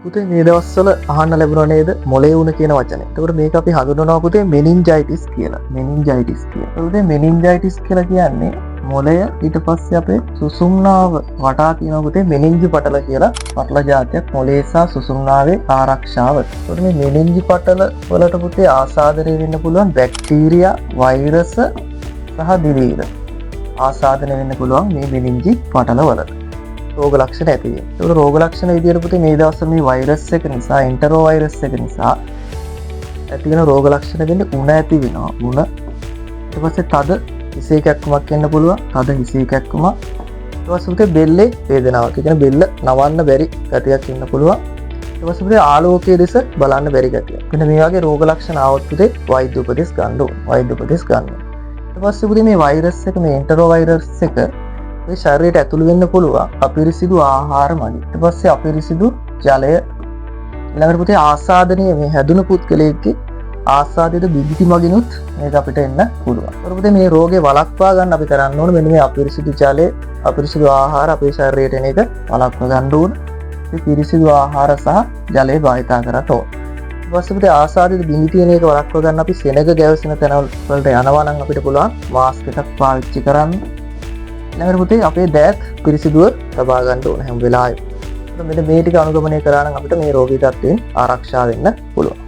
පුතේ, මේ දවස්වල අහන්න ලැබුණා නේද මොලේ උණ කියන වචනේ? එතකොට මේක අපි හඳුනනවා පුතේ මෙනින්ජයිටිස් කියලා. මෙනින්ජයිටිස් කියලා. එතකොට මෙනින්ජයිටිස් කියලා කියන්නේ මොළය, ඊට පස්සේ අපේ සුසුම්නාව වටා තියෙන පුතේ මෙනින්ජි පටල කියලා පටල ජාතියක්, මොලේ සහ සුසුම්නාවේ ආරක්ෂාවට. එතකොට මේ මෙනින්ජි පටල වලට පුතේ ආසාදනය වෙන්න පුළුවන් බැක්ටීරියා, වෛරස සහ දිලීර ආසාදනය වෙන්න පුළුවන් මේ මෙනින්ජි පටල වලට. රෝග ලක්ෂණ ඇති වෙනවා. ඒකට රෝග ලක්ෂණ විදියට පුතේ මේ දවස්වල මේ වෛරස් එක නිසා, එන්ටරෝ වෛරස් එක නිසා ඇති වෙන රෝග ලක්ෂණ වෙන්නේ උණ ඇති වෙනවා. උණ, ඊට පස්සේ තද හිසේ කැක්කුමක් එන්න පුළුවන්. තද හිසේ කැක්කුමක්. ඊට පස්සේ පුතේ බෙල්ලේ වේදනාවක්. ඒ කියන්නේ බෙල්ල නවන්න බැරි ගතියක් එන්න පුළුවන්. ඊට පස්සේ පුතේ ආලෝකයේ දෙස බලන්න බැරි ගතියක්. මෙන්න මේ වගේ රෝග ලක්ෂණ ආවොත් පුතේ වෛද්‍ය උපදෙස් ගන්න ඕන. වෛද්‍ය උපදෙස් ගන්න ඕන. ඊට පස්සේ පුතේ මේ වෛරස් එක, මේ එන්ටරෝ වෛරස් එක මේ ශරීරයට ඇතුළු වෙන්න පුළුවන් අපිරිසිදු ආහාර මගින්. ඊට පස්සේ අපිරිසිදු ජලය, ඊළඟට පුතේ ආසාදනීය මේ හැදුණු පුද්ගලයෙක්ගේ ආසාදිත බිබිති මගිනුත් මේක අපිට එන්න පුළුවන්. ඒතකොට පුතේ මේ රෝගේ වළක්වා ගන්න අපි කරන්න ඕන මෙන්න මේ අපිරිසිදු ජලය, අපිරිසිදු ආහාර අපේ ශරීරයට එන එක වළක්වා ගන්න ඕන. අපි පිරිසිදු ආහාර සහ ජලය භාවිතා කරන්න ඕන. ඊට පස්සේ පුතේ ආසාදිත බිඳි තියෙන එක වළක්වා ගන්න අපි සෙනග ගැවසෙන තැන වලට යනවා නම් අපිට පුළුවන් මාස්ක් එකක් පාවිච්චි කරන්න. ඊළඟට පුතේ අපේ දෑත් පිරිසිදුව තබා ගන්න ඕන හැම වෙලාවෙම. මෙන්න මේ ටික අනුගමනය කරා නම් අපිට මේ රෝගී තත්ත්වයෙන් ආරක්ෂා වෙන්න පුළුවන්.